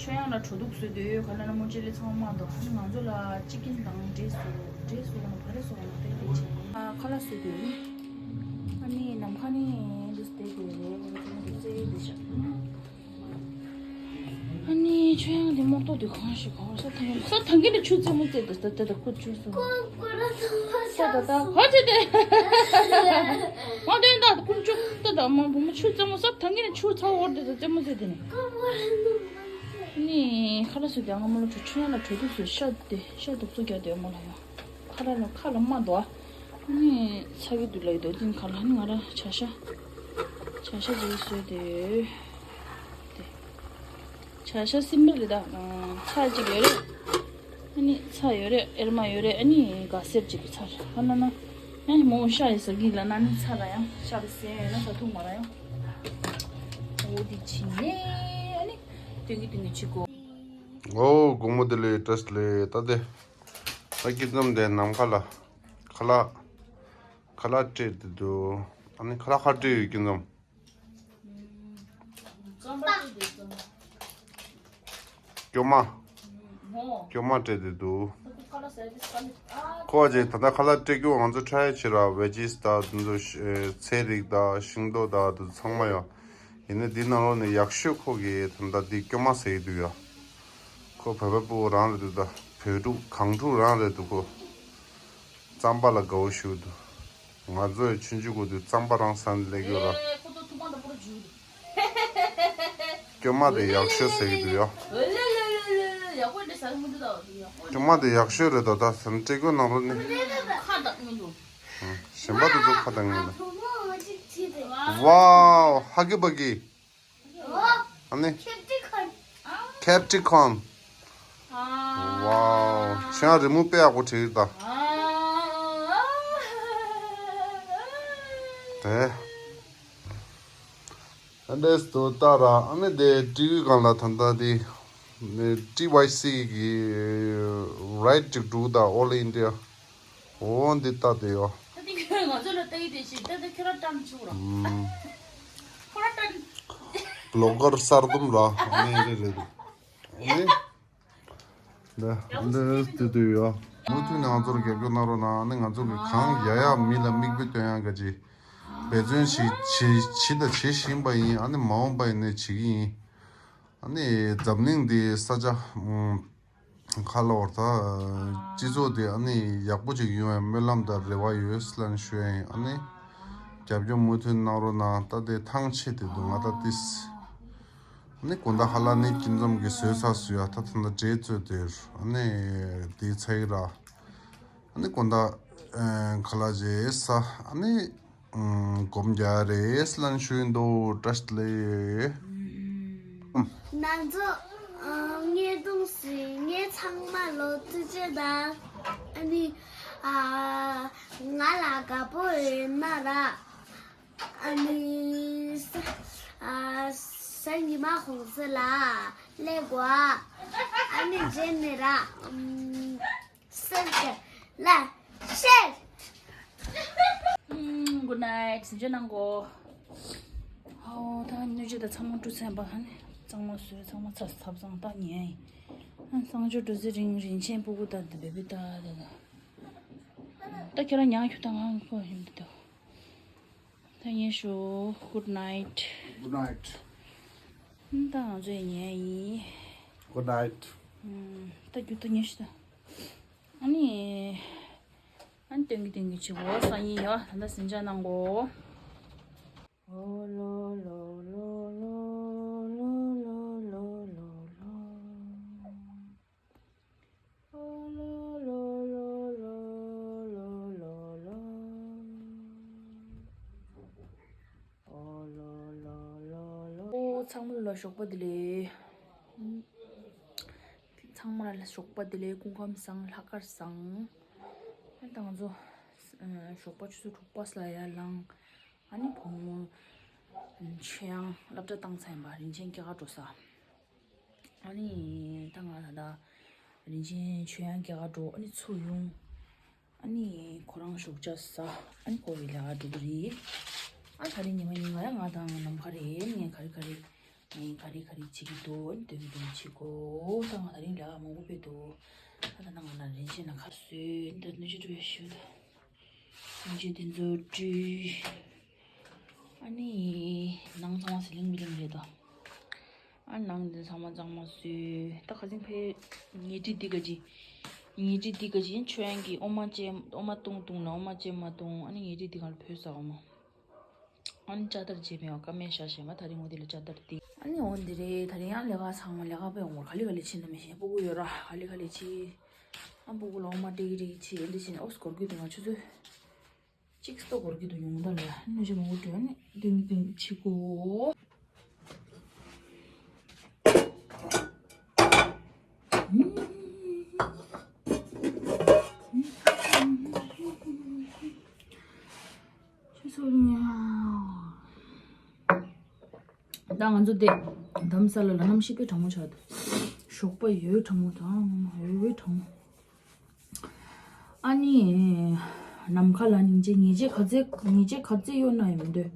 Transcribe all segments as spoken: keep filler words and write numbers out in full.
ཁྱོད་ཡང་ལ་བྲོ་འདུག་བཟོས་འདུག་ག་ལ་ན་མོ་ཅི་ལི་ཚང་མ་འདུག་ཨ་ནི་ང་ཚོ་ལ་ཅི་ཀིན་དང་འབྲས་སུ་འབྲས་སུ་ལ་བ་རེ་སོ་ལ་བེ་བེ་ཆེ་ཨ་ཁ་ལག་བཟོས་འདུག་ཨ་ནི་ནམ་མཁའ་ནི་འདུག་སྟེ་དེ་རེད་ཨ་ནི་ཚེ་འདི་ཤ་ཨ་ནི་ཁྱོད་ཡང་འདི་མོ་ཏོ་འདི་གང་ཞིག་གང་ས་ཐང་ས་ཐང་གི་ནི་ཆུ་རྩེ་མོ་རྩེ་འདུག་ད་ད་ད་ཁོ་ཆུ་སོ་ས་ད་ད་ག་ཅི་དེ་མ་དེ་ད་ཁོ་ཆུ་ད་ད་མ་བུ་མོ་ཆུ་རྩེ་མོ་ས་ཐང་གི་ནི་ཆུ་ཚ་བོར་དེ་ད་རྩེ་མོ་རྩེ་དེ་ནི། ནི་ཁ་ལག་བཟོས་ཏེ་ང་མོ་ལ་བྲོ་ཆུ་ཡང་ལ་བྲོ་དུས་སུ་ཤ་དེ་ཤ་དུག་ཚོ་རྒྱག་དེ་མོ་ལ་ཡང་ཁ་ལག་ལ་ཁ་ལ་མ་འདུག་ནི་ཚ་གི་དུས་ལ་ཡི་དོ་ཅིན་ཁ་ལག་ནི་ང་ར་བྱ་ཤ་བྱ་ཤ་ཅིག་བཟོས་ཏེ་དེ་བྱ་ཤ་སིམ་པ་རེད་ད། ཚྭ་ཅིག་ཡོད་རེད། ཨ་ནི་ཚྭ་ཡོད་རེད། ཨེར་མ་ཡོད་རེད། ཨ་ནི་ག་སེར་ཅིག་ཚྭ་རེད་ཧ་ན་ན། ཡང་མོ་ཤ་ཡི་ཟ་གི་ལ་ན་ནི་ཚྭ་ལ་ཡང་ཤ་ལ་སེ་ཡོད་ན་ཟ་ཐུག་མ་ར་ཡང་། འོ་དེ་ཕྱིན་ནས་ཨ་ནི་སྟོན་གི་སྟོན་གི་ཕྱི་གོ། ཨོ་དགོང་མོ་བདེ་ལེགས་བཀྲ་ཤིས་བདེ་ལེགས། ད་དེ་ད་སྐྱིད་འཛོམས་དེ་ནམ་མཁའ་ལ་ཁ་ལག་ཁ་ལག་སྤྲད་དེ་འདུག་ཨ་ནི་ཁ་ལག་ཁ་སྤྲད་ཡོད་སྐྱིད་འཛོམས། སྐྱོ་མ། སྐྱོ་མ་སྤྲད་དེ་འདུག་ཁོ་ཅེ་ད་ལྟ་ཁ་ལག་སྤྲད་རྒྱུ་ང་ཚོ་ཁྲའི་ཕྱིར་ར་བེ་ཇིས་དང་དེ་ཚོ་ཚལ་རིགས་དང་ཤིང་ཏོག་དང་དེ་ཚོ་ཚང་མ་ཡོད། ཡིན་ན་འདི་ནང་ལོགས་ནས་ཡག་ཤོས་ཁོ་གིས་ད་ལྟ་འདི་སྐྱོ་མ་ཟེར་གྱི་འདུག་ཡ། ཁོ་བོད་པ་ཕྲུ་གུ་རང་རེད་འདུག་ད་བོད་ཕྲུག་གངས་ཕྲུག་རང་རེད་འདུག་ཁོ། རྩམ་པ་ལ་དགའ་བོ་ཞུ་འདུག་ང་ཚོས་ཆུང་ཆུང་གོ་དུས་རྩམ་པ་རང་ཟ་ནས་སླེབས་ཡོད་ར། ཨེ་ཁོ་ཚོ་ཐུག་པ་འདྲ་པོ་ར་འཇུ་འདུག་སྐྱོ་མ་དེ་ཡག་ཤོས་ཟེར་གྱི་འདུག་ཡ། ཡག་པོ་འདྲ་ཟ་མི་འདུག་ད། སྐྱོ་མ་དེ་ཡག་ཤོས་རེད་ད། ད་ཟ་ནས་སྤྲད་དགོས་ནང་རོ་ནི། ཁ་བཏགས་མི་འདུག་གཞན་པ་དེ་ཚོ་ཁ་བཏགས་མི་འདུག་ཝའོ་ཧ་གི་བ་གི། ཨ་ནི། Capricorn། ཝའོ། ཁྱེད་རང་རི་མོ་དཔེ་ཡག་པོ་བྲིས་ད། དེ། ཨ་འདྲས་དུ་ལྟ་ར་ཨ་ནི་དེ་ཊི་ཝི་སྒང་ལ་ད་ལྟ་དེ། ཊི་ཝའི་སི་གི་རའེཌ་ཅིག་འགྲོ་ད་All India། འོ་འདི་ལྟ་དེ་ཡོ། ད་དེ་ཁྱོད་ང་ཚོ་ལ་ལྟ་ཡི་དེ་ཞིག་ད་དེ་ཁྱོད་ར་ཀྲམ་ཆུ་ར། ཁོ་ར་ཀྲམ། བི་ལོག་གར་གསར་འཛོམས་ར་ཨ་ནི་རེད་རེད། ཨ་ནི། འདི་འདི་དུ་དུ་ཡོ། མུ་མཐུད་ནས་ང་ཚོར་རྒྱབ་སྐྱོར་གནང་རོགས་གནང་། ཨ་ནི་ང་ཚོ་གི་གང་ཡ་ཡ་མི་ལ་མིག་དཔེ་སྟོན་ཡ་ག་ཅི། འབད་བརྩོན་བྱེད་བྱེད་བྱེད་དང་བྱེད་བཞིན་པ་ཡིན། ཨ་ནི་མ་འོངས་པ་ཡིན་ནའི་བྱེད་ཀྱི་ཡིན། ཨ་ནི་འཛམ་གླིང་འདི་ས་ཆ་ཁ་ལོར་ད་སྤྱི་ཚོགས་དེ་ཨ་ནི་ཡག་པོ་ཅིག་ཡོང་བའི་སྨོན་ལམ་དང་རེ་བ་ཡོད་ལན་ཞུ་ཡ་ཡིན། ཨ་ནི་རྒྱབ་སྐྱོར་མུ་མཐུད་གནང་རོགས་གནང་། ད་དེ་ཐང་ཆད་དེ་འདུག་ང་ད་ཏིས་ཨ་ནི་དགོང་དག་ཧ་ལ་ནི་ཀུན་འཛོམས་ཀྱི་བཟོས་ཚར་སུ་ཡ་ད་ད་ད་འདྲེ་ཚོས་དེར་ཨ་ནི་དེ་ཚ་ཡི་ར་ཨ་ནི་དགོང་དག་ཁ་ལ་རྗེས་ས་ཨ་ནི། སྒོམ་རྒྱག་རེས་ལན་ཞུ་འདུག་བཀྲ་ཤིས་བདེ་ལེགས། ང་ཚོ་ངའི་གདོང་སི་ངའི་ཚང་མ་ལོ་ཐུགས་རྗེ་དང་ཨ་ནི་ང་ལ་དགའ་པོ་ཡིན་ན་ར་ཨ་ནི་ས་ཉི་མ་ཧོང་སི་ལ་ལེགས་གོ་ཨ་ནི་རྗེས་ནས་ར། Subscribe, like, share. Good night. སེམས་ཅན་ནང་གོ། ཨོ་ད་སྣོད་བཅུད་དང་ཚང་མ་བཀྲུ་ཚན་པ་ཧ་ནི་གཙང་མ་བཟོས། གཙང་མ་ཚ་ཐབ་ཚང་ད་ཉན་ཡིན། གཙང་སྦྱོར་འགྲོ་ཟི་རིང་རིན་ཆེན་སྤུ་གུ་ད་འདི་བེ་བེ་ད་ད་ད། ད་ཁྱེད་རང་ཉག་ཁྱུ་ད་ང་ཁོ་ཡིན་འདི་ད། ད་ཉན་ཤོ། Good night. Good night. ད་ང་ཚོ་ཉན་ཡིན། Good night. ད་རྒྱུ་ད་ཉན་ཤོ་ད། ཨ་ནི། ཨ་ནི་སྟོན་གི་སྟོན་གི་བྱེད་གོ་སང་ཉིན་ཡོ། ད་ལྟ་ཟིན་ཆ་གནང་གོ། ཨོ་ཚང་མ་ལ་ཞོགས་པ་བདེ་ལེགས། ཚང་མ་ལ་ཞོགས་པ་བདེ་ལེགས། སྐུ་ཁམས་བཟང་། ལྷག་དཀར་བཟང་། ཨ་ད་ང་ཚོ་ཞོགས་པ་ཆུ་ཚོད་དྲུག་པ་ལ་ཡར་ལངས། ཨ་ནི་བུ་མོ་ཆོས་དབྱངས་སློབ་གྲྭ་བཏང་ཚར་ཡིན་པ། རིན་ཆེན་སྐྱེས་སྐར་འགྲོ་ས། ཨ་ནི་ད་ང་ད་ལྟ་རིན་ཆེན་ཆོས་དབྱངས་སྐྱེས་སྐར་འགྲོ། ཨ་ནི་ཚུར་ཡོང་། ཨ་ནི་ཁོ་རང་ཞོགས་ཇ་ཟ། ཨ་ནི་ཁོ་གི་ལས་ཀ་འགྲོ་གི་རེད། ཨ་ག་རེ་ཉི་མ་ཉིན་ང་ཡ་ང་དང་ནམ་མཁའ་རེད། ངས་ག་རེ་ག་རེ་ ངས་ག་རེ་ག་རེ་བྱེད་ཀྱི་འདུག་ཨ་ནི་སྟོན་གྱི་འདུག་བྱེད་དགོས། ད་ང་དེ་རིང་ལས་ཀ་མང་པོ་སྤེལ་འདུག་ད་ད་ང་ན་རིན་ཆེན་ན་ཁ་སོས་འདི་སྣོད་བཅུད་སྤྲོ་བའི་ཞུ་ད། རིན་ཆེན་འདི་ཚོ་བཀྲུས། ཨ་ནི་ནང་ཚང་མ་ཟི་ལིང་མི་ལིང་རེད་དོ། ཨ་ནང་འདི་ཚང་མ་གཙང་མ་བཟོས། ད་ཁ་སང་ཕའི་ཉལ་ཁྲི་འདི་ག་ཅི། ཉལ་ཁྲི་འདི་ག་ཅི་ཆོས་དབྱངས་ཀྱིས་ཨོ་མ་ཅན་ཨོ་མ་བཏུང་བཏུང་ལ་ཨོ་མ་ཅན་མ་བཏུང་ཨ་ནི་ཉལ་ཁྲི་འདི་ག་ལ་བོད་ཟ་ཨོ་མ། ཨ་ནི་ལྕགས་དར་བྱས་མེད་པ་ཀ་མེད་ཤ་ཞེ་མ་ད་རིང་འོ་དེ་ལ་ལྕགས་དར་འདི་ཨ་ནི་འོ་འདི་རེད། ད་རིང་ཡང་ལས་ཀ་ཚང་མ་ལས་ཀ་པས་འོང་བར་ག་ལེ་ག་ལེ་ཕྱིན་ན་མི་ཤེས་སྤུ་གུ་ཡོད་ར་ག་ལེ་ག་ལེ་ཕྱིན། ཨ་སྤུ་གུ་ལ་ཨོ་མ་སྤྲད་ཀྱི་རེད་ཕྱིན་འདི་ཕྱིན་ཨོ་སྐོར་གྱི་འདུག་ང་ཆུ་ཚོད། གཅིག་ལྟོ་འགོར་གྱི་འདུག་ཡོང་ད་ལ་སྣོད་ཆ་མང་པོ་འགྲོ་ནས་ཏིང་ཏིང་ཆི་གོ། ཆུ་ཚོད་ཉ། ད་ང་ཚོ་དེ་དྷ་རམ་ས་ལ་ལ་གནམ་གཤིས་དཔེ་གྲང་མོ་ཆགས་འདུག་ཞོགས་པ་ཡོད་གྲང་མོ་དང་ཡོད་གྲང་མོ། ཨ་ནི། ནམ་མཁའ་ལ་སྙིང་རྗེ་ཉེས་ཆད་ག་ཚད་ཉེས་ཆད་ག་ཚད་གཡོལ་ན་ཡང་མི་འདོད།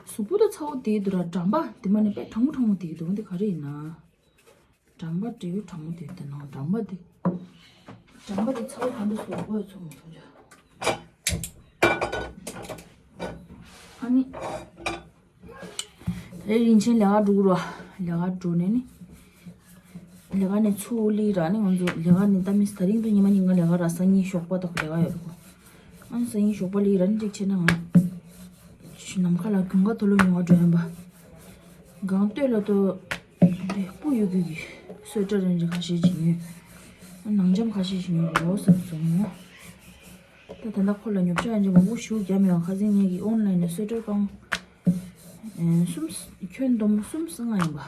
གཟུགས་པོ་དང་ཚ་བོ་དེའི་དུ་ར་འགྲམ་པ་དེ་མ་ནི་དཔེ་གྲང་མོ་གྲང་མོ་དེའི་དུ་འདི་ག་རེ་ཡིན་ན། འགྲམ་པ་འབྲས་བུ་གྲང་མོ་དེའི་དུ་ནང་འགྲམ་པ་དེ། འགྲམ་པ་དེ་ཚ་བོ་ག་འདྲ་སོ་གོ་ཡ་ཚོ་མ་ཐུང་ཅག་ཨ་ནི། དེ་རིང་ཕྱིན་ལས་ཀ་འགྲོ་རོགས། ལས་ཀ་འགྲོ་ནས་ནི། ལས་ཀ་ནས་ཚུར་སླེབས་ར་ནི་ང་ཚོ་ལས་ཀ་ནས་ད་མི་ད་རིང་དུ་ཉི་མ་ཉིན་གང་ལས་ཀ་ར་སང་ཉིན་ཞོགས་པ་དག་ལས་ཀ་ཡོད་རེད་གོ། ཨ་ནི་སང་ཉིན་ཞོགས་པ་སླེབས་ར་ནི་འགྲིག་ཆེ་ན་ང་། ནམ་མཁའ་ལ་གྱོང་ཁ་ཐོ་ལོ་ཉོ་བ་འགྲོ་ཡིན་པ། གང་ལྟོས་ལ་ལྟོས། རེ་སྤུ་ཡོད་རྒྱུ་གི་སོས་ཊར་རེ་འདྲ་ཁ་ཤས་ཅིག་ཉོས། ཨ་ནང་འཇམ་ཁ་ཤས་ཤིག་ཉོས་རོགས་བསམ་སོང་ངོ་། ད་ད་ལྟ་ཁོ་ལ་ཉོ་ཆ་ཡང་ཅིག་མང་པོ་ཞུ་རྒྱ་མེད་པ་ཁ་སང་ངེད་ཀྱི་ཨོན་ལན་ནས་སོས་ཊར་རྐང་། གསུམ། ཁྱོན་བསྡོམས་གསུམ་བསྲེ་ལྔ་ཡིན་པ།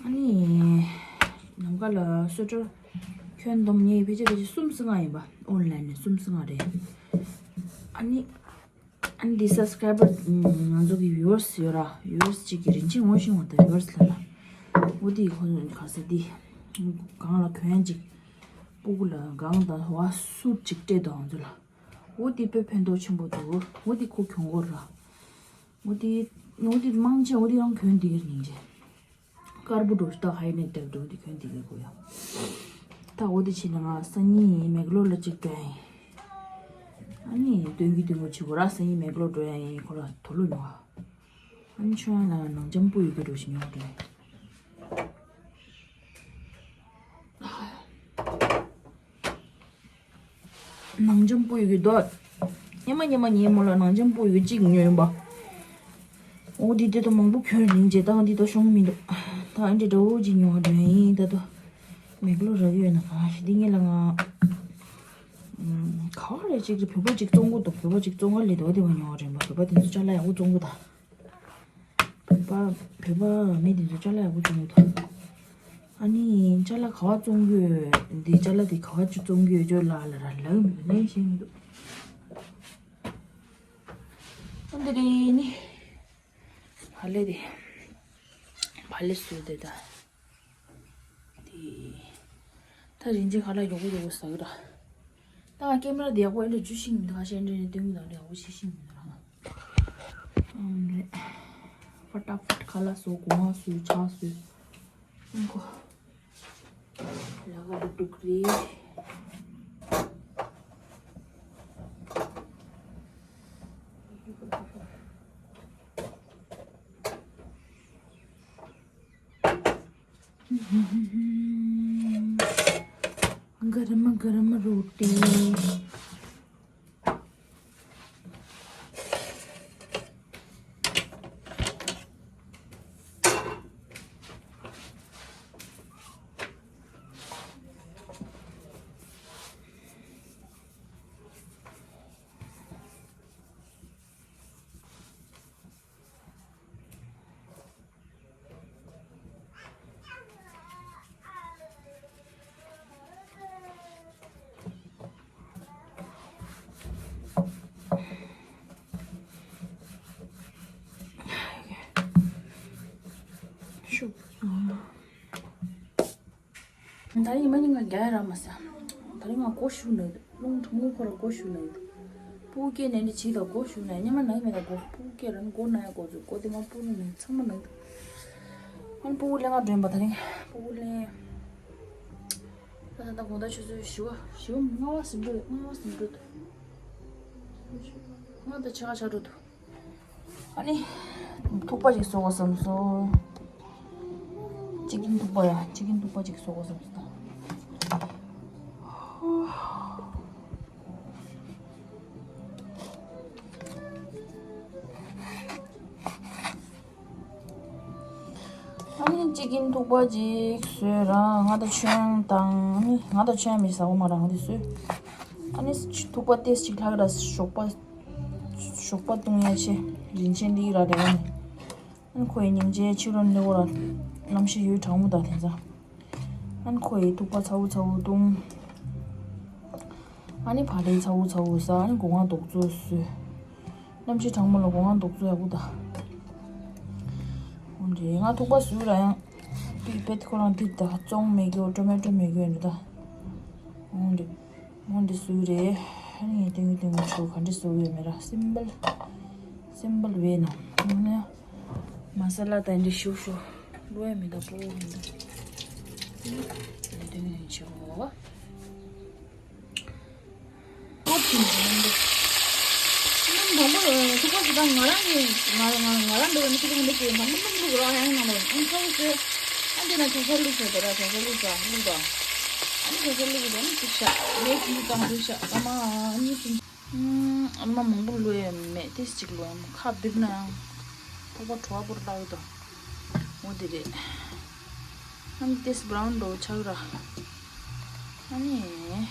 ཨ་ནི། ནམ་མཁའ་ལ་སོས་ཊར་ཁྱོན་བསྡོམས་ངེད་ཕལ་ཆེར་ཕལ་ཆེར་གསུམ་བསྲེ་ལྔ་ཡིན་པ་ཨོན་ལན་ནས་གསུམ་བསྲེ་ལྔ་རེད། ཨ་ནི། ཨ་ནི་འདི་སབ་སི་ཀ་རའི་བར་ང་ཚོ་གི་ཝི་ཝར་སི་ཡོད་ར། ཝི་ཝར་སི་གཅིག་གི་རིན་ཆེན་ངོ་ཤེས་འོང་ད་ཝི་ཝར་སི་ལ་ལ། འོ་དེ་ཁོ་ག་ས་དེ་གང་ལ་གྱོན་ཡ་གཅིག་སྤུ་གུ་ལ་གང་དང་བ་སུ་གཅིག་སྤྲད་དང་ང་ཚོ་ལ། འོ་དེ་དཔེ་ཕན་ཐོགས་ཆེན་པོ་འདུག་འོ་དེ་ཁོ་གྱོན་གོ་ར། འོ་དེ་འོ་དེ་མང་ཆེ་འོ་དེ་རང་གྱོན་དེ་རིན་ཆེན། དཀར་པོ་འགྲོ་ད་ཧའི་ནེག་ཊེབ་འགྲོ་འདི་གྱོན་འདི་གི་གོ་ཡ། ད་འོ་དེ་ཕྱིན་ན་ང་སང་ཉིན་མེག་ལོར་ལ་གཅིག་གྱོན་ཡིན། ཨ་ནི་སྟོན་གི་སྟོན་གོ་བྱེད་གོ་ར་སང་ཉིན་མེག་ལོར་འགྲོ་ཡ་ཡིན་ཁོ་ལ་དོ་ལོ་ཉོ། ཨ་ནི་ཆོས་ཡང་ལ་ནང་འཇམ་པོ་ཡོད་གི་འགྲོ་ཞིག་ཉོ་འགྲོ་ཡིན། ནང་འཇམ་པོ་ཡོད་ཀྱི་འདུག་ཉི་མ་ཉི་མ་ཉིན་མོ་ལ་ནང་འཇམ་པོ་ཡོད་གཅིག་ཉོས་ཡིན་པ། འོ་འདི་དེ་དང་མང་པོ་གྱོན་རིན་ཆེ་ད་འདི་དང་ཤོང་མི་འདུག་ད་འདི་འདྲ་བོ་གཅིག་ཉོ་བ་འདྲ་ཡིན་ད་དོ། མེག་ལོ་རག་ཡོད་ན་གང་ཞིག་འདི་ངེད་ལ་ང་། ག་བ་རེད་གཅིག་རེད་བོད་པ་གཅིག་བཙོང་གོ་འདུག་བོད་པ་གཅིག་བཙོང་ག་ལས་འདུག་དེ་བ་ཉོ་བ་རེད་པ་བོད་པ་དེ་ཚོ་ཅ་ལག་ཡག་པོ་བཙོང་གོ་ད། བོད་པ་བོད་པ་མི་དེ་ཚོ་ཅ་ལག་ཡག་པོ་བཙོང་གི་འདུག་ཨ་ནི་ཅ་ལག་ག་བ་བཙོང་གི་ཡོད་འདི་ཅ་ལག་དེ་ག་བ་ཅིག་བཙོང་གི་ཡོད་ཅོ་ལ་ལ་ར་ལག་མི་འདུག་ལན་ཤེས་མི་འདུག་ཨ་འདི་རེད་ནི་བ་ལེ་དེ་བ་ལེ་སུ་དེ་ད། དེ། ད་རིན་ཆེན་ཁ་ལག་མགྱོགས་པོ་མགྱོགས་པོ་ཟ་གི་ར། ད་ང་ཀེམ་ར་དེ་ཡག་པོ་ཨེ་འདྲ་འཇུ་ཤེས་མི་འདུག་ཁ་ཤས་ཨེ་འདྲ་ནས་སྟོན་གི་འདུག་ཨེ་འདྲ་ཡག་པོ་ཤེས་ཤེས་མི་འདུག་ར། ཨང་རེད། ཕ་ཏག་ཕ་ཏག་ཁ་ལག་བཟོ་སྒོ་ང་བཟོས་ཇ་བཟོས། ཨང་ཁོ། ལ་ག་འདུག་འདུག་རེད། गरम गरम रोटी। ད་རིང་ཉི་མ་གཉིས་ཀ་རྒྱག་ཡ་རག་མ་སོང་། ད་རིང་ང་སྒོ་ཕྱུག་ན་ཡོད། རླུང་གྲང་མོ་ཁོ་ར་སྒོ་ཕྱུག་ན་ཡོད། སྤུ་གུ་སྐྱེས་ནས་འདི་བྱིས་དང་སྒོ་ཞུགས་ནས་སྙེ་མ་ན་གི་མེད་ད་སྒོ། སྤུ་གུ་སྐྱེས་ར་ནི་སྒོ་ན་ཡ་སྒོ་ཚུགས་སྒོ་དེ་མ་སྤུ་ནུ་ནས་ཚང་མ་ན་གི་འདུག་ཨ་ནི་སྤུ་གུ་ལེན་ག་འགྲོ་ཡིན་པ་ད་རིང་སྤུ་གུ་ལེན། ད་ད་ད་དགོང་དག་ཆུ་ཚོད་བཞི་པ་བཞི་པ་ལྔ་པ་ཟིན་འགྲོ་ལྔ་པ་ཟིན་འགྲོ་འདུག་ལྔ་ད་ཆ་ག་ཆ་འགྲོ་འདུག་ཨ་ནི། ཐུག་པ་ཅིག་བཟོ་དགོས་བསམ་སོང་། ཅི་ཀིན་ཐུག་པ་ཡ། ཅི་ཀིན་ཐུག་པ་ཅིག་བཟོ་དགོས་བསམ་སོང་། ཨ་ནི་ཅི་ཀིན་ཐུག་པ་ཅིག་བཟོས་ར་ང་ད་ཆོན་དང་ཨ་ནི་ང་ད་ཆོན་མི་ཟ་བོ་མ་ར་ང་དེ་བཟོས། ཨ་ནི་ཐུག་པ་ཏེས་ཅིག་ལྷག་ར་ཞོགས་པ། ཞོགས་པ་བཏུང་ཡ་ཆེ། རིན་ཆེན་ལི་ར་རེད་ཨ་ནི། ཨ་ནི་ཁོ་ཡི་སྙིང་རྗེ་ཕྱི་རོལ་ནས་འོ་ར་གནམ་གཤིས་ཡོད་གྲང་མོ་དང་དེ་ཚ། ཨ་ནི་ཁོ་ཡི་ཐུག་པ་ཚ་བོ་ཚ་བོ་བཏུང་། ཨ་ནི་བ་ལེ་ཚ་བོ་ཚ་བོ་ཟ། ཨ་ནི་སྒོ་ང་རྡོག་བཙོ་བཟོས། གནམ་གཤིས་གྲང་མོ་ལ་སྒོ་ང་རྡོག་བཙོ་ཡག་པོ་ད། འོ་འདྲེ་ང་ཐུག་པ་བཟོས་ར་ཡང་། དུས་བེད་ཁོ་རང་དུས་ད་བཙོང་མེད་རྒྱུ་ཊོ་མེ་ཊོ་མེད་རྒྱུ་ཡིན་ད། འོ་འདྲེ། འོ་འདི་བཟོས་རེད། ཨ་ནི་ངས་ཏིང་ངེ་ཏིང་ངེ་ཆུ་ག་འདྲ་བཟོ་ཡོད་མེད་ར་སིམ་པལ། སིམ་པལ་བས་ན། འོ་ན། མ་ས་ལ་དང་འདི་ཞུ་ཞུ། ལོ་ཡ་མི་འདུག་པོ་མི་འདུག་ཨ་ནི་ཏིང་ངེ་ཆུ་འོ། ཨོ་ཐིང་ཐིང་འདི། ནམ་དང་པོ་ཐུག་པ་ཞིག་དང་ང་རང་གི་ང་ང་ང་རང་འདི་བ་ནི་ཁྱི་ལུང་འདི་གི་མ་མི་མི་མི་ར་ཡང་ནང་ལ་ཨང་ཁ་བོ་ཟེར། ཨ་འདི་ན་དྲན་ཤ་བླུགས་ཟེར་དེ་ར་དྲན་ཤ་བླུགས་ཟེར་བླུགས་དང་། ཨ་ནི་ཁ་ཤས་ལུག་ལོང་ཅིག་བཞག་མེད་ཀྱི་བཏང་དུ་བཞག་ཨ་མ་གཉིས་གསུམ། ཨ་མ་མང་པོ་ལོས་ཡ་མེད་ཏིས་ཅིག་ལོས་ཡ་ཁ་བིབ་ན་ཡང་ཐོག་པ་བྲོ་བ་པོར་བཏགས་ཡོད་དོ། འོ་དེ་རེད། ཨ་ནི་ཏིས་བྷ་རའུན་ལོ་ཆགས་ར། ཨ་ནི་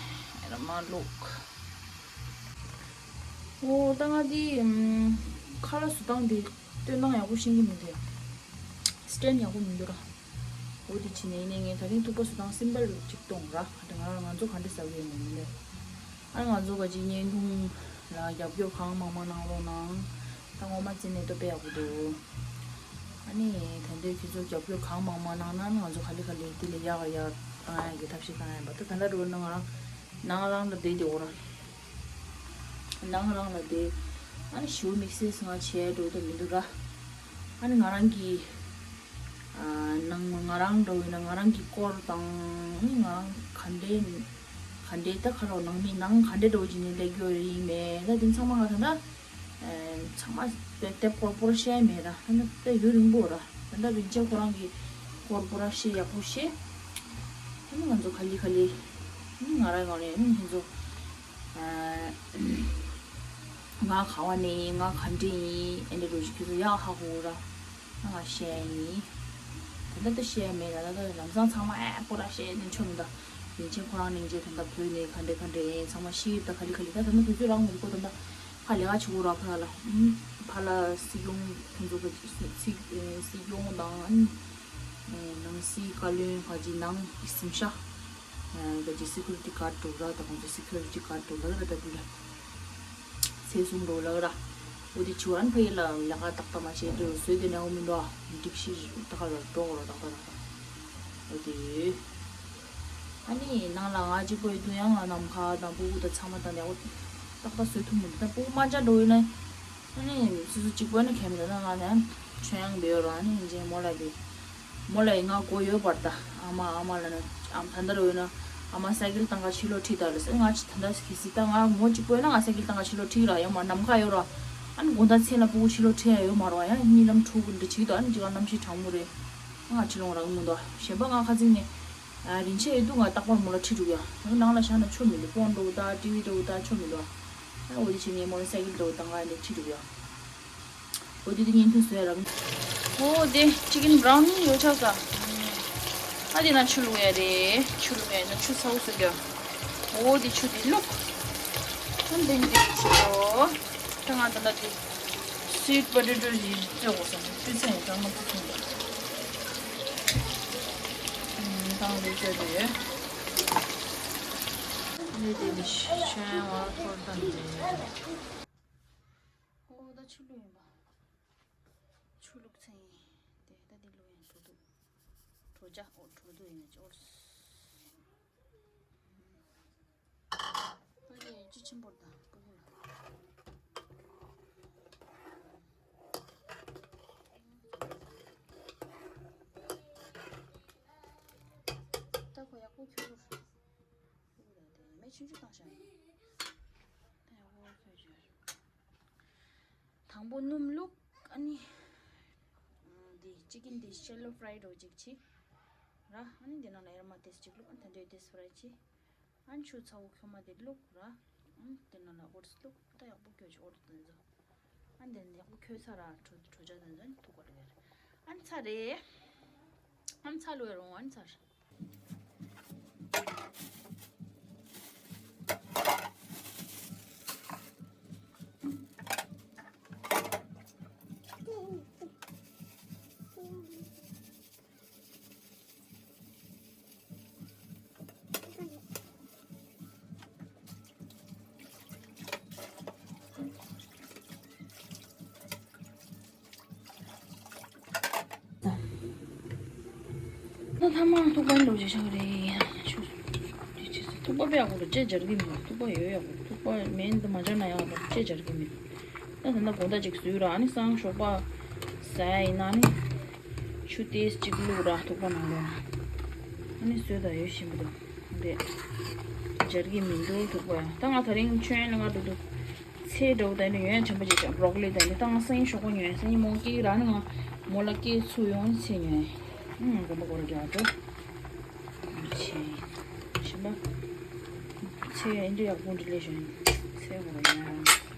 ར་མ་ལུག་འོ་ད་ང་དེ་ཁ་ལག་བཟོ་སྟངས་དེ་སྟོན་སྟངས་ཡག་པོ་ཤེས་ཀྱི་མི་འདུག་ཡ། སི་ཊེན་ཌ་ཡག་པོ་མི་འདུག་ར། འོ་དེ་བྱས་ནས་ཡིན་ནའི་ངས་ད་རིང་ཐུག་པ་བཟོ་སྟངས་སིམ་པལ་ཅིག་གཏོང་ར། ང་ང་ཚོ་ག་འདྲ་ཟ་གི་ཡོད་ནས་མི་འདུག་ཨ་ང་ཚོ་ག་ཅིག་བརྙན་ཐུང་ལ་རྒྱབ་སྐྱོར་གང་མང་མང་གནང་རོགས་གནང་། ད་ངོ་མ་བརྩིས་ནས་ཏོ་དཔེ་ཡག་པོ་འདུག་ཨ་ནི་ད་འདོད་ཁྱེད་ཚོ་རྒྱབ་སྐྱོར་གང་མང་མང་གནང་ན་ང་ཚོ་ག་ལེ་ག་ལེ་དེ་ལས་ཡག་ཡག་བཏང་ཡག་གི་ཐབས་ཤེས་བཏང་ཡག་ཡིན་པ་ད་ད་ལྟ་འགྲོ་ན་ང་རང་ནང་རང་ལ་བསྡད་དེ་འོ་ར། ནང་རང་ལ་དེ་ཨ་ནི་ཞུ་དམིགས་བསལ་ང་བྱས་འགྲོ་དུ་མི་འདུག་ར། ཨ་ནི་ང་རང་གི་ཨ་ནང་ང་རང་འགྲོ་ཡིན་ན་ང་རང་གི་སྐོར་དང་ཨ་ནི་ང་རང་ག་འདྲའི་ག་འདྲའི་ད་ཁ་ལོ་ནང་མི་ནང་ག་འདྲའི་འགྲོ་བྱས་ནས་སླེབས་ཡོད་རེད་ཡིན་མེད་ད་དེ་ཚང་མ་ང་ད་ད་ཚང་མ་དེབ་སྐོར་པོར་བཤད་མེད་ར་ཨ་ནི་ད་ཡུན་རིང་པོ་ར་ད་ད་རིན་ཆེན་ཁོ་རང་གི་སྐོར་པོ་ར་བཤད་ཡག་པོ་བཤད་ཨ་ནི་ང་ཚོ་ག་ལེ་ག་ལེ་ཨ་ནི་ང་རང་ང་རང་ཨ་ནི་ཁྱེད་ཚོ། ང་ག་བ་ནས་ཡིན་ང་ག་འདྲ་ཡིན་ཨེ་འདྲ་འགྲོ་ཞིག་ཁྱོད་ཚོ་ཡག་ཧ་གོ་ར་ང་ང་བཤད་ཡིན། ད་ལྟ་ད་བཤད་མེད་ད་ལྟ་ད་ལམ་སང་ཚང་མ་ཨེ་ཁོ་ར་བཤད་ནས་ཆོ་མི་འདུག་ཡིན་ཕྱིན་ཁོ་རང་ནས་རྗེས་ད་ལྟ་བོད་ནས་ག་འདྲ་ག་འདྲ་ཡིན་ཚང་མ་ཤེས་ད་ག་ལེ་ག་ལེ་ད་ད་ལྟ་དུས་ཚོད་རག་མི་འདུག་གོ་ད་ལྟ་ཕ་ལས་ཀ་བྱེད་དགོས་ར་ཕ་ལ་ཕ་ལ་སྲིད་སྐྱོང་ཁོང་ཚོ་ག་སྲིད་སྲིད་སྐྱོང་དང་ནང་སྲིད་བཀའ་བློན་ག་ཅིག་ནང་གཟིམ་ཤག་ད་ཅི་སི་ཁུ་རི་ཊི་གཱཌ་འགྲོ་ར་ད་ཁོང་ཚོ་སི་ཁུ་རི་ཊི་གཱཌ་འགྲོ་ར་ད་དེ་ལ་ཚེ་གསུམ་འགྲོ་ལ་ར། འོ་དེ་ཆུ་ཨན་ཕ་ཡི་ལ་ལ་ཀ་ཏག་ཏག་མ་བྱེད་འགྲོ་བཟོས་དེ་ནས་འོ་མི་འདུག་ཨ་སྒྲིག་གཞི་ཏག་ཏག་ལ་འགྲོ་ར་ཏག་ཏག་ཏག་ཏག་འོ་དེ་ཨ་ནི་ནང་ལ་ང་གཅིག་པོ་ཡོད་དུས་ཡང་ང་ནམ་མཁའ་དང་སྤུ་གུ་དང་ཚང་མ་དང་ལས་འོ་ཏག་ཏག་བཟོས་ཐུབ་མི་འདུག་ད་སྤུ་གུ་མ་འཇག་འགྲོ་ཡོད་ན། ཨ་ནི་སོ་སོ་གཅིག་པོ་ནི་ཁྱད་མི་འདུག་ད་ང་ནི་ཆོས་ཡང་འབད་ཡོད་ར་ཨ་ནི་རྗེས་མོ་ལ་དེ་མོ་ལ་ཡི་ང་དགོས་ཡོད་པར་ད་ཨ་མ་ཨ་མ་ལ་ནི་ཨ་ད་ལྟ་རུ་ཡོད་ན་ཨ་མ་སའི་ཀལ་བཏང་ག་ཕྱི་ལོགས་ཁྲིད་ད་ལ་ཟེར་ང་ཅི་ད་ལྟ་གི་སི་ད་ང་མོ་གཅིག་པོ་ཡོད་ན་ང་སའི་ཀལ་བཏང་ག་ཕྱི་ལོགས་ཁྲིད་ར་ཡོད་མ་ནམ་མཁའ་ཡོད་ར་ཨ་ནི་དགོང་དག་མཚན་ལ་སྤུ་གུ་ཕྱི་ལོགས་ཁྲིད་ཡ་ཡོད་མ་ར་ཡང་གཉིད་ལམ་འཁྲུག་གི་འདྲ་བྱེད་ད་ཨ་ནི་ཅི་ག་གནམ་གཤིས་གྲང་མོ་རེད་ང་ཕྱི་ལོགས་རག་མི་འདུག་གཞན་པ་ང་ཁ་ཚིག་ནས། རིན་ཆེན་ཡོད་དུས་ང་རྟག་པར་མོ་ལ་ཁྲིད་འགྲོ་གི་ཡ། ནང་ལ་བཞག་ན་ཆོ་མི་འདུག་ཕོན་འགྲོ་ད་ཊི་ཝི་འགྲོ་ད་ཆོ་མི་འདུག་ཨ་འོ་དེ་བྱས་ནས་མོ་ལ་སའི་ཀལ་འགྲོ་ད་ང་ནས་ཁྲིད་འགྲོ་གི་ཡ། འོ་དེ་དེ་བརྙན་ཐུང་བཟོས་ར། འོ་དེ་ཅི་ཀིན་བྷ་རའུ་ནི་ཡོད་ཆགས་ས། ཨ་དེ་ན་ཆུ་བླུག་ཡ་རེད། ཆུ་བླུག་ཡ་ན་ཆུ་ཚ་བོ་བཟོ་གི་ཡ། འོ་དེ་ཆུ་དེ་བླུག་ཨ་དེ་འདི་ཆུ། ད་ང་ད་ལྟ་དེ་སུའིཊ་པོ་ཏེ་ཊོ་ཞིག་བཙོས་དགོས་བསམ། བཙོས་ཚར་ཡིན་ཙང་མ་བཙོས་ཚར་ཡིན། ཨུམ་ད་ང་དེ་བཙོས་དེ་ཡོད། ནི་དེ་ནི་ཤན་བ་ཐོར་དང་འདྲེས། ཨོ་ད་ཆུ་བླུགས་ཡིན་པ། ཆུ་བླུགས་ཚར་ཡིན། དེ་ད་དེ་བླུགས་ཡིན་དྲོ་དུ། དྲོ་ཇ་ཨོ་དྲོ་དུ་ཡིན་ཅོ། ཨ་ནི་ཅི་ཆེན་པོར་དང་སྤུ་གུ་ལ། ཆུང་ཆུང་བཏང་བཞག་ཡིན། ད་ཡག་པོ་བཟོས་བྱོས། དང་པོ་སྣུམ་བླུགས། ཨ་ནི་འདི་ཅི་ཀིན་འདི་ཤེ་ལོ་ཕ་རའི་འདྲ་བོ་ཅིག་བྱས་ར། ཨ་ནི་འདི་ནང་ལ་ཡར་མར་ཏོག་ཙམ་ཅིག་བླུགས། ཨ་ནི་ད་འདི་ཏོག་ཙམ་ཕ་རའི་བྱས། ཨ་ནི་ཆུ་ཚ་པོ་ཁོལ་མ་དེ་བླུགས་ར། ཨ་ནི་དེ་ནང་ལ་ཨོ་ཊི་སི་བླུགས། ད་ཡག་པོ་སྐྱོར་བྱས་ཨོ་ཊི་སི་དེ་ཚོ། ཨ་ནི་དེ་ནང་ཡག་པོ་ཁོལ་ཚར་ར། གྲོ་གྲོ་ཆ་དེ་ཚོ་ཨ་ནི་ཐུག་གོ་རེད། ཨ་ནི་ཚར་རེད། ཨ་ནི་ཚར་ལོས་རུང་། ཨ་ནི་ཚར། ད་ཐ་མ་ཐུག་པ་འདྲ་བོ་ཅིག་ཆགས་ཀྱི་རེད། ཡ་ཆུ་ཐུག་པ་དཔེ་ཡག་པོ་འདུག་ཅེས་སྦྱར་གྱི་མེད། ཐུག་པ་ཡོད་ཡག་པོ། ཐུག་པ་མེད་འདི་མ་སྦྱར་ན་ཡག་པོ་ཅེས་སྦྱར་གྱི་མེད། ད་ད་ལྟ་དགོང་དག་ཅིག་བཟོས་ར། ཨ་ནི་སང་ཞོགས་པ་ཟ་ཡ་ཡིན་ན་ནི་ཆུ་ཏོག་ཙམ་ཅིག་བླུགས་ར་ཐུག་པ་ནང་ལ། ཨ་ནི་བཟོས་དང་ཡོད་བཞིན་པ་འདུག་རེད། སྦྱར་གྱི་མི་འདུག་ཐུག་པ། ད་ང་ད་རིང་མཆོད་ཡོན་ལ་ང་འགྲོ་འདུག་ཚལ་འདྲ་བོ་དང་ནི་ཡོན་ཆམ་པ་ཅིག་བྱས། བྷོ་རོ་ཀོ་ལི་དང་ནི། ད་ང་སང་ཉིན་ཞོགས་པ་ཉོས། སང་ཉིན་མོ་སྐྱེལ་ར་ནི་ང་མོ་ལ་སྐྱེལ་ཚུར་ཡོང་ཚེ་ཉོས། ཨང་དགོན་པ་སྒོ་ར་རྒྱག་འགྲོ། ཆེ་ཆེན་པ། ཚེ་ཨེ་འདྲ་ཡག་པོ་འདྲ་ལས་བྱུང་། ཚེ་སྒོ་ར་ཡོང་།